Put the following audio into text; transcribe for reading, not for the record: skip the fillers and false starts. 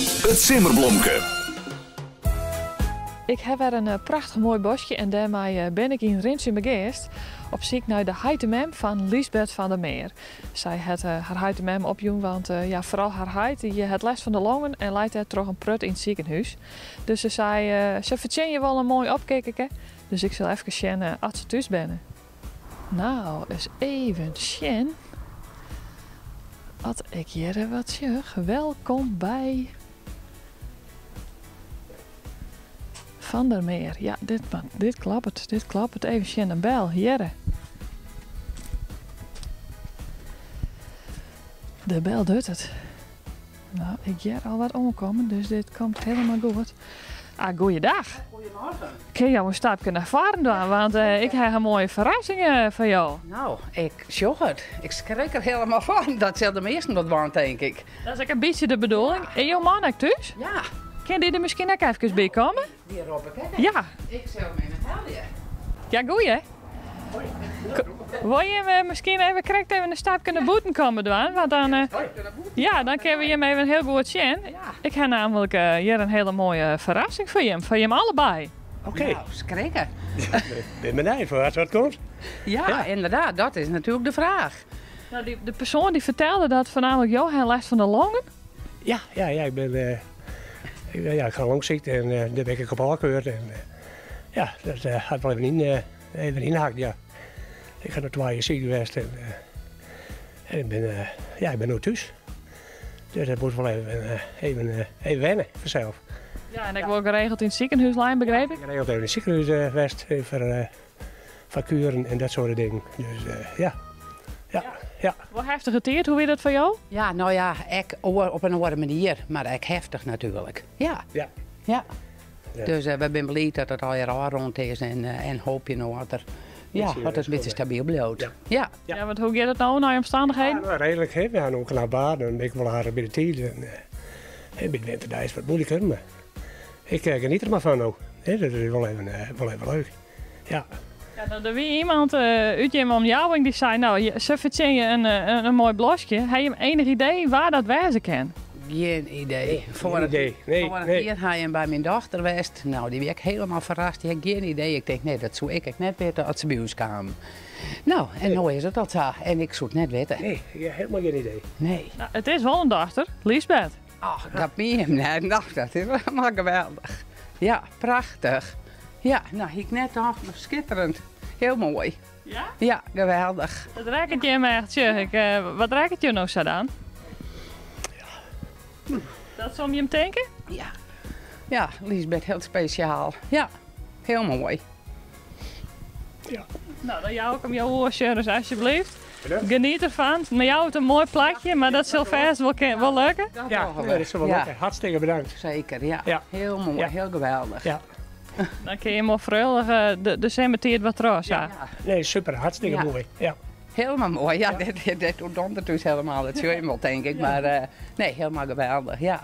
It simmerblomke. Ik ha wer in eh, prachtich moai boskje en dêrmei eh, bin ik yn Rinsumageast op syk nei de heit en mem fan Liesbeth van der Meer. Sy hat eh, har heit en mem opjûn, want ja, foaral har heit dy hat lêst fan de longen en leit dêrtroch in prut yn it sikehûs. Dus se sei, se fertsjinje wol in moai opkikkerke. Dus ik sil efkes sjen oft se thús binne. No, ris even sjen oft ik hjir wat sjoch. Welkom by Van der Meer. Ja, dit, dit kloppet, dit kloppet. Even sjen, in bel, hjirre. De bel docht it. No, ik hear al wat oankommen, dus dit komt helemaal goed. Ah, goeiedag. Goedemorgen. Kin jo in stapke nei foaren dwaan, want eh, ik ha in moaie ferrassing eh, foar jo. Nou, ik sjoch it. Ik skrik der helemaal fan. Dat sil de measten wol dwaan, tink ik. Dat is ek in bytsje de bedoeling. Is jo man ek thús? Ja. Kin dy der miskien ek efkes by komme? Dy rop ik ek. Ja. Ik sil him even helje. Ja, goeie. Wol jim miskien even krekt even in stapke nei bûten komme dwaan? Want dan, eh, ja, dan kinne we jim even hiel goed sjen. Ik ha namelijk eh, hjir in hiele moaie ferrassing foar jim, foar jim allebei. Oké. Nou, skrikke. Bin benijd foar wat wat komt. Ja, inderdaad, dat is natuerlik de fraach. Nou, dy, de persoan dy fertelde dat foarnaamlik jo ha lêst fan de longen. Ja, ja, ja, ik ben, eh, ik, ja, ik ha longsykte en eh, dêr bin ik op ôfkeurd. En, eh, ja, dat eh, hat wol even, yn, eh, even ynhakt, ja. Ik ha noch twa jier siik west en, eh, en ik bin, eh, ja, ik bin no thús. Dus dat moat wol even, eh, even, eh, even wenne fansels. Ja, en ek wol geregeld yn it sikehûs lein, begreep ik? Geregeld even yn it sikehûs eh, west, foar, eh, foar kueren en dat soarte dingen. Dus eh, ja. Ja, ja. Wol heftige tiid, hoe wie dat foar jo? Ja, no ja, ek oar, op in oare manier, mar ek heftich natuerlik. Ja. Ja. Ja. Dus eh, we binne bliid dat it allegear ôfrûn is en, eh, en hoopje no dat er, ja, dat it in bytsje stabyl bliuwt. Ja. Ja. Ja, want hoe giet it no nei omstannichheden? Ja, nou, redelijk. Hè. We ha no knap waar, dan bin ik wol aardich by de tiid. En, eh, by de winterdei is it wat moeilijker, mar ik eh, geniet der mar fan no. Hè, dat is wol even, eh, wol even leuk. Ja. Ja, no, der wie iemand eh, út jim omjouwing dy sei, no, se fertsjinje in, eh, in, in moai bloskje. Ha jim enich idee wa dat wêze kin? Gjin idee. Geen idee. Nee, Foarich nee. jier ha jim by myn dochter west. No, dy wie ek helemaal ferrast. Dy hat gjin idee. Ik tink, nee, dat soe ik ek net witte as se by ús kamen. No, en no is it al sa. En ik soe it net witte. Nee, ik ha helemaal gjin idee. Nee. No, it is wol in dochter, Liesbeth. Ach, dat mien jim net. No, dat is helemaal geweldich. Ja, prachtich. Ja, no, hie ik net tocht, mar skitterend. Hiel moai. Ja? Ja, geweldich. Dat rekket jim echt, sjoch ik. Eh, wat rekket jo no sa dan? Ja. Dat se om jim tinke? Ja. Ja, Liesbeth, hiel spesjaal. Ja, hiel moai. Ja. No, dan jou ik him jo oer, Sjors, alsjeblieft. Geniet derfan. Mei jou it in moai plakje, mar dat sil fêst wol, wol lukke. Dat Ja, dogge we. nee, dat sil wol Ja. lukke. Hartstikke bedankt. Seker, ja. Ja. Hiel moai, Ja. hiel geweldich. Ja. Dan kinne je moai freolich eh, de, de simmertiid wat troch, sa. Ja. Nee, super. Hartstikke Ja. moai. Ja. Helemaal moai. Ja, dit, dit, dit oerdondert ús helemaal. Dat sil jim wol, tink ik. Mar eh, nee, helemaal geweldich, ja.